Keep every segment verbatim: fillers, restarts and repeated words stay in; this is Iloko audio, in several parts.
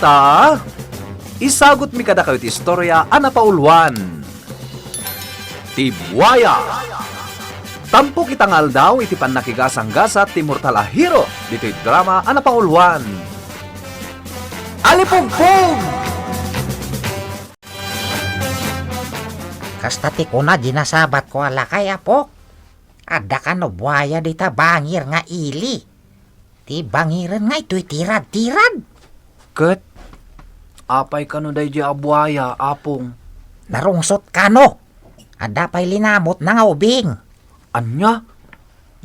Ta, isagutmi kadakayo ti istorya a napauluan, ti buaya. Tampok ita nga aldaw iti pannakigasanggasat ti mortal a hero ditoy drama a napauluan, Alipugpug! Kasta ti kuna di nasabatko a lakay, Apok. Adda kano buaya dita bangir nga ili. Ti bangiren nga itoy tirad-tirad. Ket apay kano daydiay a buaya, Apong? Narungsot kano. Adda pay linamutna nga ubing. Ania?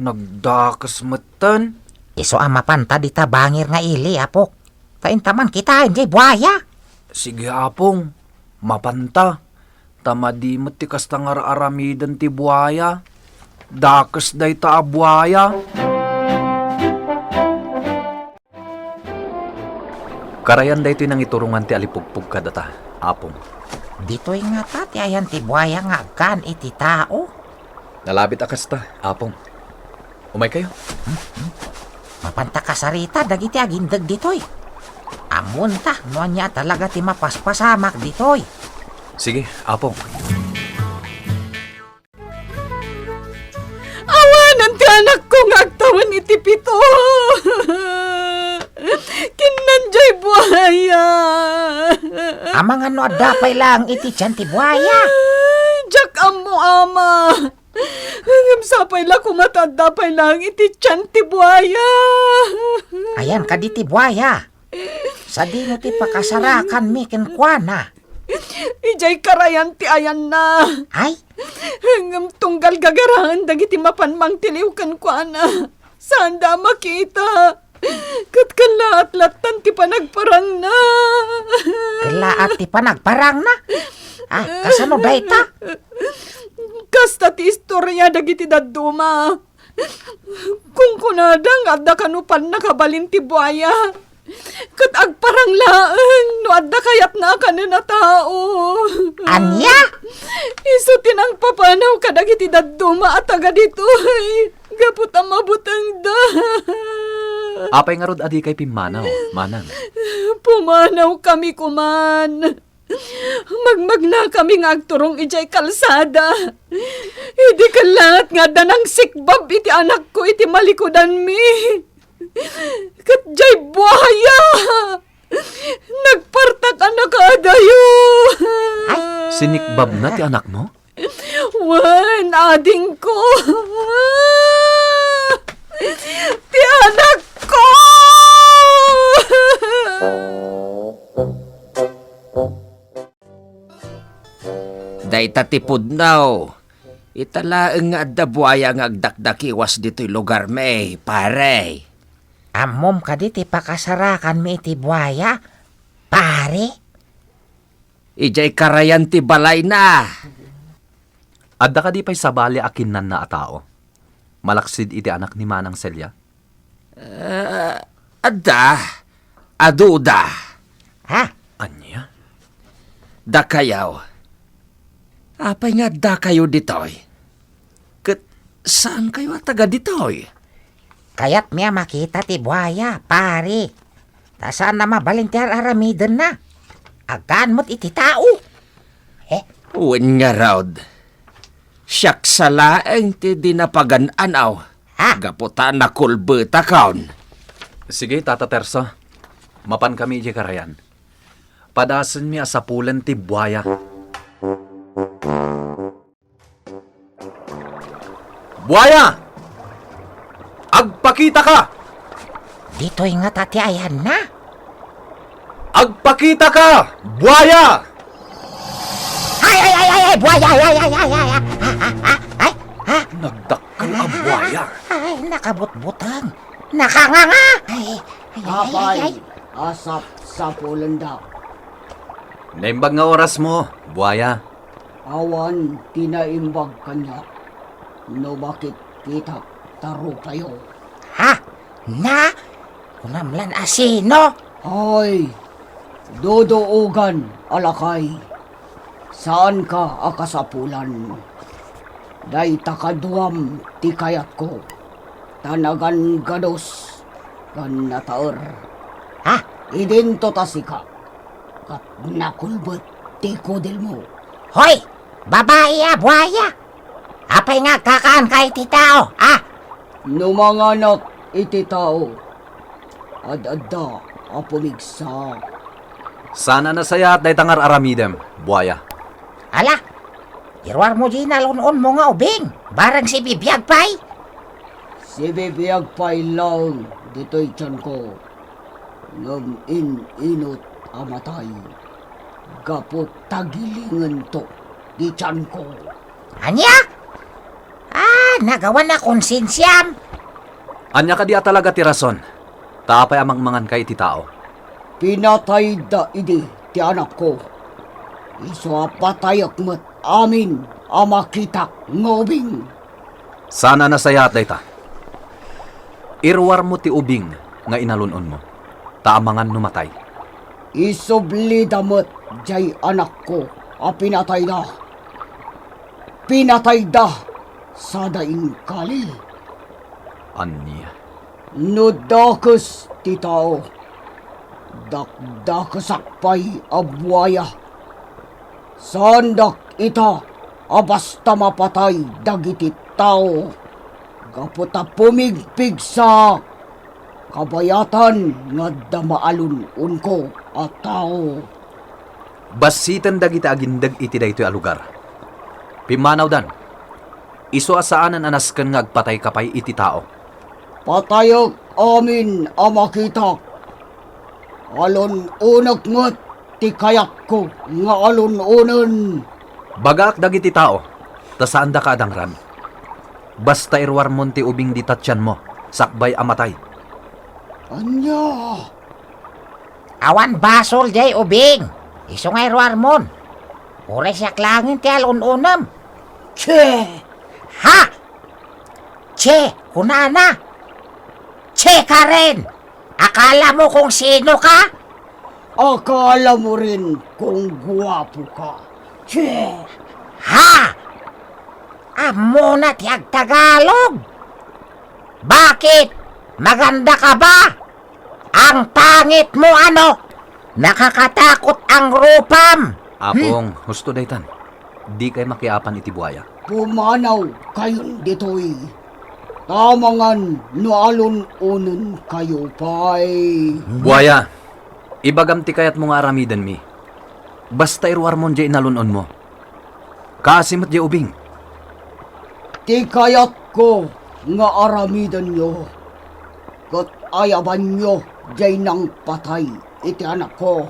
Nagdakes metten? Isu a mapanta dita bangir nga ili, Apok. Ta inta man kitaen diay buaya. Sige, Apong. Mapanta. Ta madi met ti kasta nga ar-aramiden ti buaya. Dakes dayta a buaya. Karayan daytoy nangiturongan ti Alipugpug kadata, Apong. Ditoy ngata ti ayan ti buaya nga agkan iti tao? Nalabit a kasta, Apong. Umaykayo. Mapanta kasarita dagiti agindeg ditoy. Ammonta no ania talaga ti mapaspasamak ditoy. Sige, Apong. Awanen ti anakko nga agtawen iti pito. Kinnan jay buaya. Amangan no adda pay laeng iti tian ti buaya? Ay, diak ammo, ama. Ngem sapay la koma ta adda pay laeng iti tian ti buaya. Ayan kadi ti buaya? Sadino ti pakasarakanmi kenkuana? Idiay karayan ti ayanna. Ay? Ngem tunggal gagaraen dagiti mapan mangtiliw kenkuana. Saanda a makita. Ket kellaat lattan ti panagparangna. Kellaat ti panagparangna? Ah, kasano dayta? Kasta ti istoria dagiti dadduma. Kunkunada nga adda kano pannakabalin ti buaya. Ket agparang laeng no adda kayatna a kanen a tao. Ania? Isu ti nangpapanaw kadagiti dadduma a taga ditoy gapu ta mabutengda. Apay ngarud a dikay pimmanaw, manang? Pumanawkami koman. Magmagnakami nga agturong idiay kalsada. Idi kellaat nga adda nangsikbab iti anakko iti malikudanmi. Ket jay buaya! Nagpartak a nakaadayo! Ay, sinikbabna ti anakmo? Wen, adingko! Ti anakko! Dayta ti pudno. Ita laeng nga adda buaya nga agdakdakiwas ditoy lugarmi, pare. Ammom kadi ti pakasarakanmi iti buaya, pare? Idiay karayan ti balayna. Adda kadi pay sabali a kinnanna a tao? Malaksid iti anak ni Manang Celia? Ah, adda. Aduda. Ha? Ania? Dakayo. Apay nga addakayo ditoy? Ket saankayo a taga ditoy? Kayatmi a makita ti buaya, pare. Ta saan a mabalin ti ar-aramidenna. Agkan met iti tao. Eh? Wen ngarud. Siak sa laeng ti di napagan-anaw. Ha? Gapu ta nakulbetakon. Sige, Tata Terso. Mapankami idiay karayan. Padasenmi a sapulen ti buaya. Buaya! Agpakitaka! Ditoy ngata ti ayanna? Agpakitaka, buaya! Ay, ay, ay, ay, ay, buaya, ay, ay, ay, ay, ay, ah, ah, ah, ay, ah. Nagdakkel a buaya. Ay, nakabutbuteng. Nakanganga. Ay, ay, ay, ay, ay, ay. Apay a sapsapulenda? Naimbag nga orasmo, buaya. Awan ti naimbag kaniak no makitkitak ta rupayo. Ha? Na? Kunam lan a sino? Ay, dudoogan a lakay. Saanka a kasapulan. Dayta kaduam ti kayatko, ta nagangados ken nataer. Ha? Idinto ta sika, ket nakulbet ti kudelmo. Hoy! Babai a buaya! Apay nga agkakaanka iti tao, a? No manganak iti tao, ad-adda a pumigsa. Saan a nasayaat dayta nga ar-aramidem, buaya. Ala, iruarmo diay nalun-onmo nga ubing, barang sibibiag pay. Sibibiag pay laeng ditoy tianko, ngem in-inut a matay gapu ta gilingento ti tianko. Ania? Ah, nagawan a konsensiam. Ania kadi a talaga ti rason? Ta apay a mangmanganka iti tao? Pinatayda idi ti anakko. Isu a patayek met amin a makitak nga ubing. Saan a nasayaat dayta. Iruarmo ti ubing nga inalun-onmo, ta amangan no matay. Isublida met jay anakko a pinatayda. Pinatayda sada inkali. Ania? No dakes ti tao, dakdakesak pay a buaya. Saandak ita a basta mapatay dagiti tao gapu ta pumigpigsaak kabayatan nga adda maalun-onko a tao. Bassiten dagiti agindeg iti daytoy a lugar. Pimmanawdan, isu a saanen a nasken nga agpatayka pay iti tao. Patayek amin a makitak. Alun-onek met ti kayatko nga alun-onen. Bagaak dagiti tao, ta saandaka a dangran. Basta iruarmon ti ubing dita tianmo, sakbay a matay. Ania? Awan basol jay ubing. Isu nga iruarmon. Uray siak laengen ti alun-onem. Che! Ha! Che, kunana. Che, Karen! Akala mo kung sino ka? Akala mo rin kung guwapo ka. Che! Ha! Ammona ti agtagalog? Bakit? Maganda ka ba? Ang pangit mo, ano? Nakakatakot ang rupam! Apong, hmm, husto daytan. Dikay makiapan iti buaya. Pumanaw kayon ditoy. Tamangan no alun-onen kayo pay. Buaya, ibagam ti kayatmo nga aramidenmi. Basta iruarmon jay inalun-onmo. Kaasi met jay ubing. Ti kayatko nga aramidenyo, ket ayabanyo jay nangpatay iti anakko,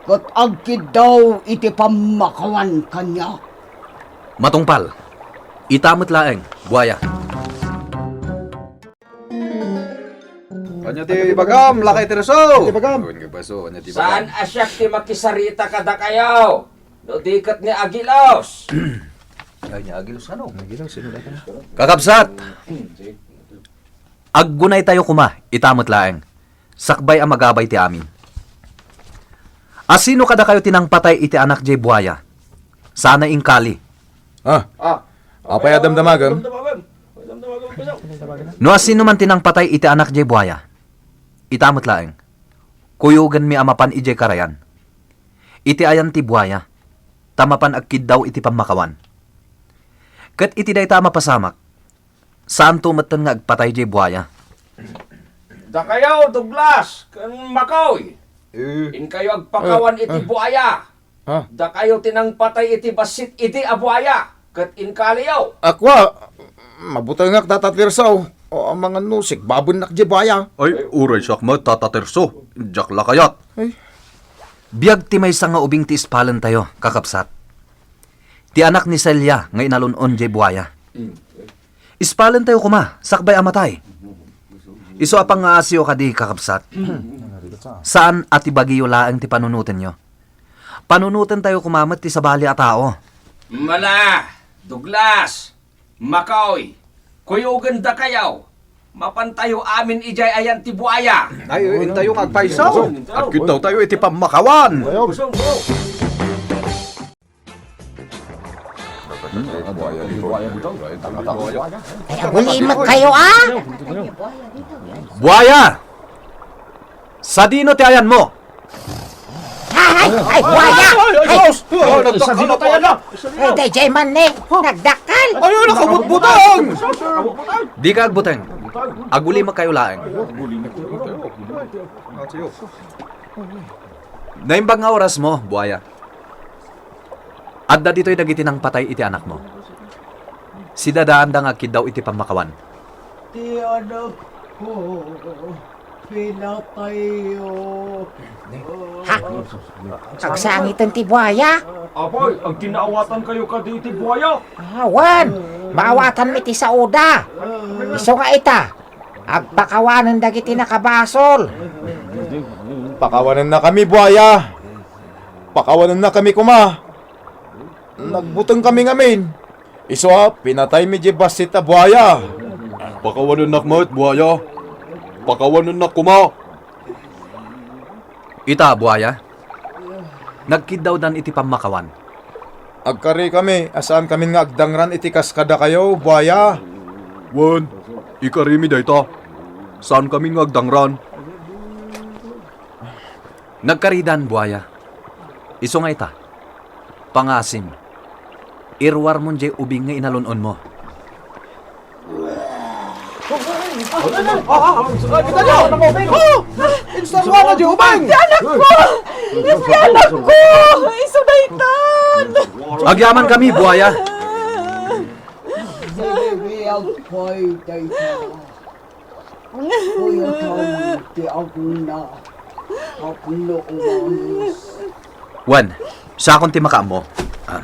ket agkiddaw iti pammakawan kaniak. Matungpal, ita met laeng, buaya. Ania ti ibagam, lakay Terso? Ania ti ibagam? Awan nga baso, ania ti ibagam? Saan a siak ti makisarita kadakayo? No di ket ni Agilos. Ay, ni Agilos, ano? Agilos, sino dayta? Kakabsat! Aggunaytayo koma, ita met laeng. Sakbay a magabay ti amin. Asino kadakayo ti nangpatay iti anak jay buaya? Sana inkali. Ah. Ah. Apay a damdamagem? Damdamagem. Damdamagem, Peso. No asino man ti nangpatay iti anak jay buaya, ita met laeng. Kuyogenmi a mapan idiay karayan. Iti ayan ti buaya, ta mapan agkiddaw iti pammakawan. Ket iti dayta a mapasamak, saanto metten nga agpatay jay buaya. Dakayo, Douglas, ken Makoy. Eh. Inkayo agpakawan iti buaya. Ah. Dakayo ti nangpatay iti bassit idi a buaya, ket inkaliyo. Akua, mabutengak, Tata Tirso. O, amangan no sikbabennak jay buaya. Ay, uray siak met, Tata Tirso. Diak la kayat. Ay. Biag ti maysa nga ubing ti ispalentayo, kakabsat. Ti anak ni Celia nga inalun-on jay buaya. Mm. Ispalentayo koma, sakbay a matay. Isu a pangngaasiyo kadi, kakabsat. Saan a ti bagiyo laeng ti panunotenyo. Panunotentayo koma met ti sabali a tao. Mala, Douglas, Makoy, kuyogendakayo. Mapantayo amin idiay ayan ti buaya. Ay, intayo nga agpayso. Agkiddawtayo iti pammakawan. Busong, bro. Ay, agulimek kayo, ah! Buaya! Sadino ti ayanmo? Ay, ay, buaya! Ay, ay, ay, sadino ti ayanna? Ay, daydiay man ni, nagdakkel. Ay, ay, nakabutbuteng! Dika agbuteng. Agulimekkayo laeng. Naimbag nga orasmo, buaya. Adda ditoy dagiti nangpatay iti anakmo. Sidadaanda nga agkiddaw iti pammakawan. Ti anakko, pinatayyo. Ha? Agsangiten ti buaya? Apay, agkinaawatankayo kadi iti buaya? Ah, wen, maawatanmi ti saoda. Isu nga ita, agpakawanen dagiti nakabasol. Pakawanennakami, buaya. Pakawanennakami koma. Nagbutengkami ngamin. Isu a, pinataymi diay bassit a buaya. Pakawanennak met, buaya. Pakawanennak koma. Ita, buaya. Nagkiddawdan iti pammakawan. Agkarikami a saankamin nga agdangran iti kas kadakayo, buaya. Wen, ikarimi dayta. Saankamin nga agdangran. Nagkaridan, buaya. Isu nga ita, pangasim. Iruarmon diay ubing nga inalun-onmo. Kita niyo! Oh! Instalwa na diay ubing! Ti anakko! Ti anakko! Isu daytan! Agyamankami, buaya! Kuyataw ti agna tapno umanos. Wen, siakon ti makaammo. Ah.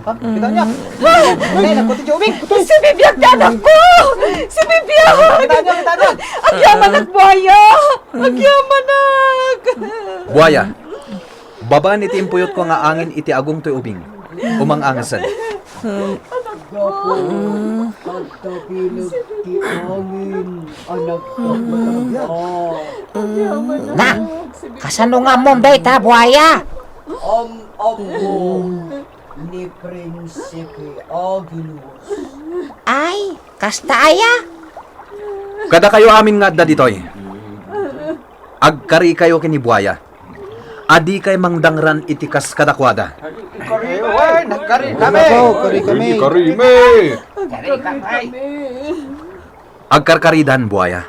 Ha? Kita niya? Ay, nagkuti ti ubing. Si Bibiag ti anakko! Si Bibiag! Kita niya, kita niya. Agyamanak, buaya! Agyamanak! Buaya, babaen iti impuyotko nga angin iti agong toy ubing, umang-angesen. Gapu, agdabileg ti angin a nagpapatagda. Na, kasano nga ammom dayta, buaya? Am-ammo ni Prinsipe Agilus. Ay, kasta aya? Kadakayo amin nga adda ditoy, agkarikayo ken ni buaya. Adikay mangdangran iti kas kadakuada. Ay, wen, nagkari kami. Nako, kari kami. Kari kami. Agkarkaridan, buaya.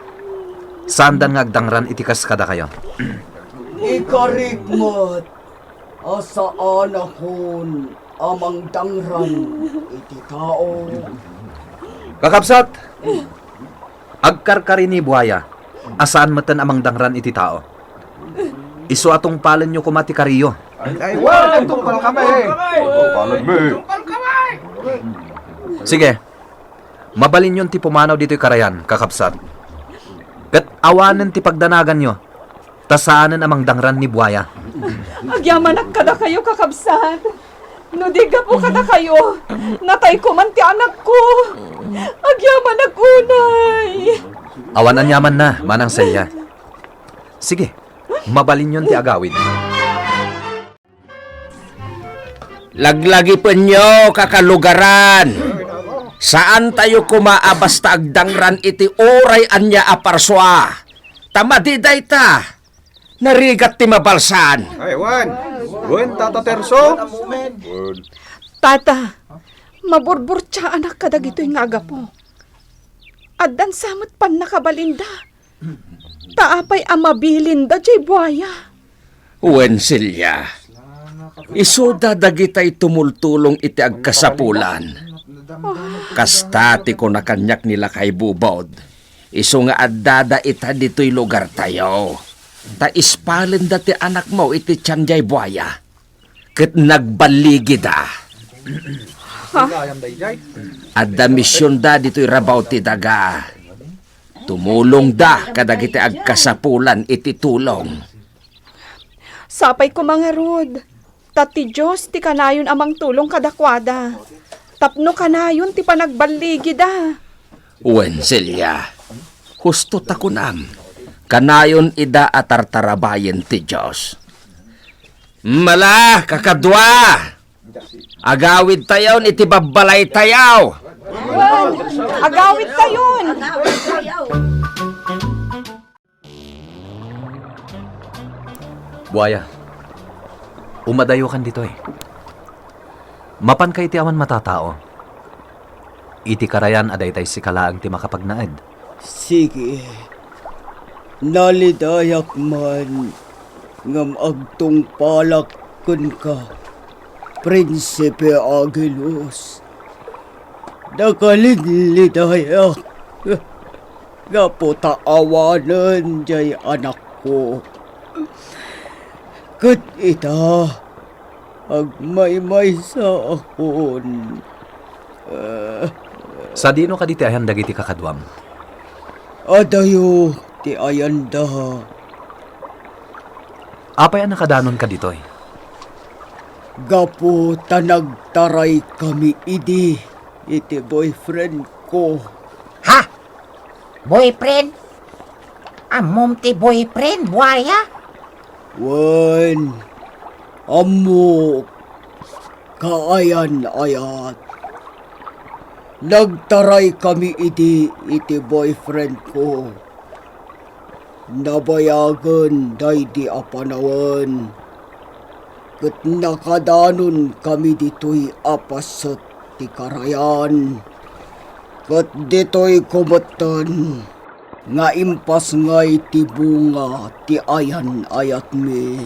Saandan nga agdangran iti kas kadakayo. Ikarik met a saanakon a mangdangran iti tao. Kakabsat, agkarkari ni buaya a saan metten a mangdangran iti tao. Isu a tungpalenyo koma ti kariyo. Ay, wen, tungpal kami. Tungpal kami. Sige, mabalinyon ti pumanaw ditoy karayan, kakabsat. Ket awanen ti pagdanaganyo, ta saanen a mangdangran ni buaya. Agyamanak kadakayo, kakabsat. No di gapu kadakayo, natay koman ti anakko. Agyamanak unay. Awan aniamanna, Manang Celia. Sige, mabalinyon ti agawid. Laglagipenyo, kakalugaran. Saantayo koma a basta agdangran iti uray ania a parsua. Ta madi dayta, narigat ti mabalsan. Ay, wen. Wen, Tata Terso. Tata, maburburtiaanak kadagitoy nga agapu. Addan sa met pannakabalinda. Ta apay a mabilinda diay buaya? Wen, Celia, isuda dagitay tumultulong iti agkasapulan. Kasta ti kuna kaniak ni lakay Bubod, isu nga addada ita ditoy lugartayo. Ta ispalenda ti anakmo iti tian diay buaya. Ket nagballigida. Ha? Adda misionda ditoy rabaw ti daga. Tumulongda kadagiti agkasapulan iti tulong. Sapay koma ngarud, ta ti Dios ti kanayon a mangtulong kadakuada, tapno kanayon ti panagballigida. Wen, Celia, husto ta kunam, kanayon ida a tartarabayen ti Dios. Mala, kakadua! Agawidtayon iti babbalaytayo. Agawidtayon! Buaya, umadayokan ditoy. Mapanka iti awan matatao. Iti karayan a daytay sika laeng ti makapagnaed. Sige. Nalidayak man ngem agtungpalak kenka, Prinsipe Agilus. Nakalinlidayak gapu ta awanen jay anakko. Ket ita, agmaymaysaakon. Sadino kadi ti ayan dagiti kakaduam? Adayo ti ayanda. Apay a nakadanonka ditoy? Gapu ta nagtaraykami idi iti boyfriend ko. Ha? Boyfriend? Ammom ti boyfriend, buaya? Wen, ammok, kaayan-ayat. Nagtaraykami idi iti boyfriend ko. Nabayagen daydi a panawen, ket nakadanonkami ditoy a paset ti karayan, ket ditoyko metten nga impasngay ti bunga ti ayan-ayatmi.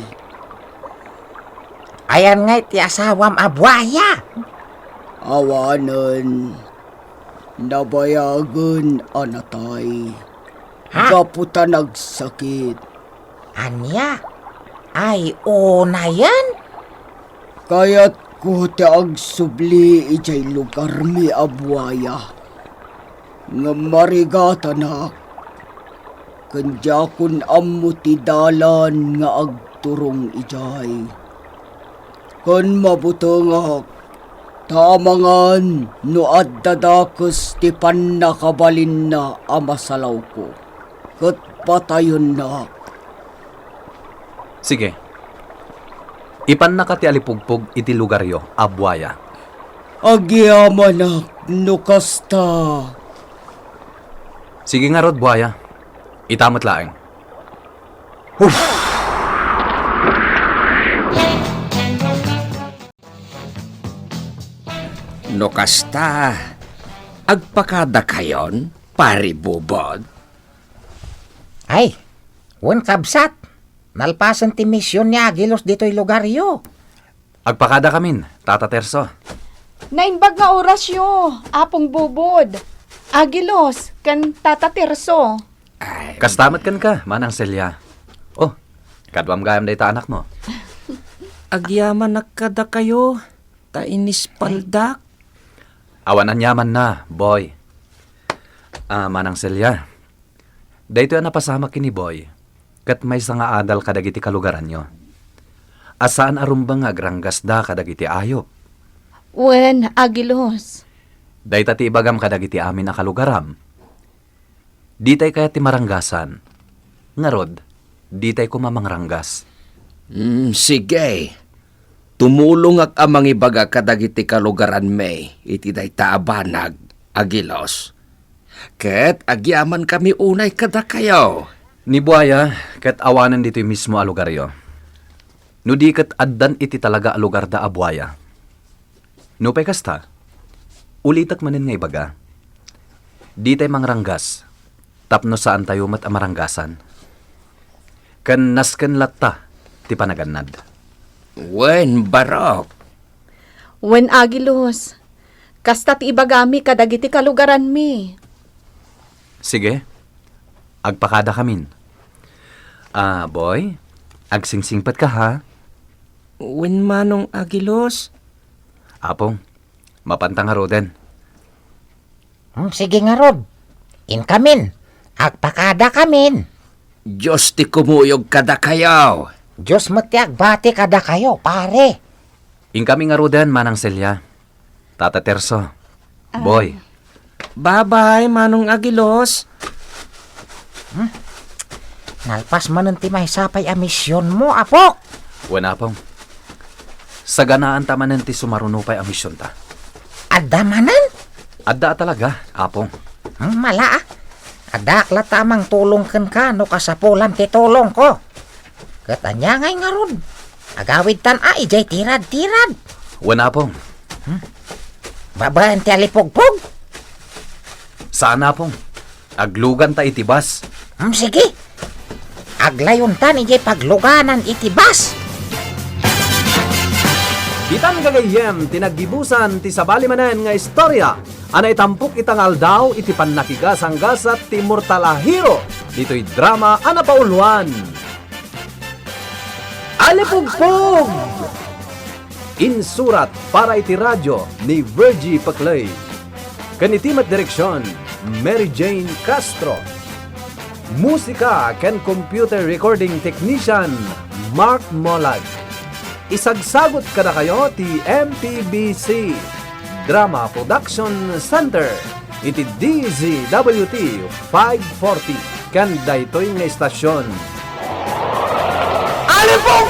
Ayan ngay ti asawam a buaya? Awanen, nabayagen a natay. Ha? Gapu ta nagsakit. Ania? Ay, unayen? Kayatko ti agsubli idiay lugarmi a buaya. Ngem marigatanak, ken diakon ammo ti dalan nga agturong idiay. Ken mabutengak, ta amangan no adda dakes ti pannakabalinna a masalawko, ket patayennak. Sige. Ipannaka ti alipugpog iti lugaryo a buaya. Agyamanak no kasta. Sige ngarud, buaya. Ita met laeng. Huh! No kasta, agpakadakayon, Pari Bubod? Ay, wen, kabsat. Nalpasen ti mision ni Agilus ditoy lugaryo. Agpakadakamin, Tata Terso. Naimbag nga orasyo, Apong Bubod, Agilus, ken Tata Terso. Ay. Kasta met kenka, Manang Celia. Oh, kaduam gayam dayta anakmo. Agyamanak kadakayo, ta inispaldak. Awan aniamanna, Boy. Ah, Manang Celia, daytoy a napasamak ken ni Boy, ket maysa nga adal kadagiti kalugaranyo, a saan a rumbeng nga agranggasda kadagiti ayop. Wen, Agilus. Dayta ti ibagam kadagiti amin a kalugaram. Ditay kayat ti maranggasan. Ngarud, ditay koma mangranggas. Mm, sige. Tumulongak a mangibaga kadagiti kalugaranmi iti dayta a banag, Agilus. Ket agyamankami unay kadakayo. Ni Buaya, ket awanen ditoy mismo a lugaryo. No di ket addan iti talaga a lugarda a Buaya. Nupay kasta, ulitek manen nga ibaga, ditay mangranggas, tapno saantayo met a maranggasan. Ken nasken latta ti panagannad. Wen, barok. Wen, Agilus, kasta ti ibagami kadagiti kalugaranmi. Sige, agpakadakamin. Ah, Boy, agsingsingpetka, ha? Wen, Manong Agilus. Apong, mapanta ngaruden. Hmm, sige ngarud. Inkamin. Agpakadakamin. Dios ti kumuyog kadakayo. Dios met ti agbati kadakayo, pare. Inkami ngaruden, Manang Celia. Tata Terso. Ah. Boy. Bye-bye, Manong Aguilos. Hmm? Nalpas manen ti maysa pay a misionmo, Apo. Wen, Apong. Saganaanta manen ti sumaruno pay a misionta. Adda manen? Adda talaga, Apong. Hmm, mala, ah. Addaak latta a mangtulong kenka no kasapulan ti tulongko. Ket ania ngay ngarud? Agawidtan a idiay tirad-tirad. Wen, Apong. Hmm? Babaen ti alipugpog? Saan, Apong. Agluganta iti bus. Hmm, sige. Aglayontan idiay pagluganan iti bus. Ditan gagayyem ti naggibusan ti sabali manen nga istorya a naitampok ita nga aldaw iti pannakigasanggasat ti immortal a hero ditoy drama a napauluan. Alipugpog! Insurat para iti radyo ni Virgie Paclay. Ken iti met direksyon, Mary Jane Castro. Musika ken computer recording technician, Mark Molag. Isagsagut kadakayo ti M P B C Drama Production Center iti D Z W T five forty ken daytoy nga istasyon. Alipong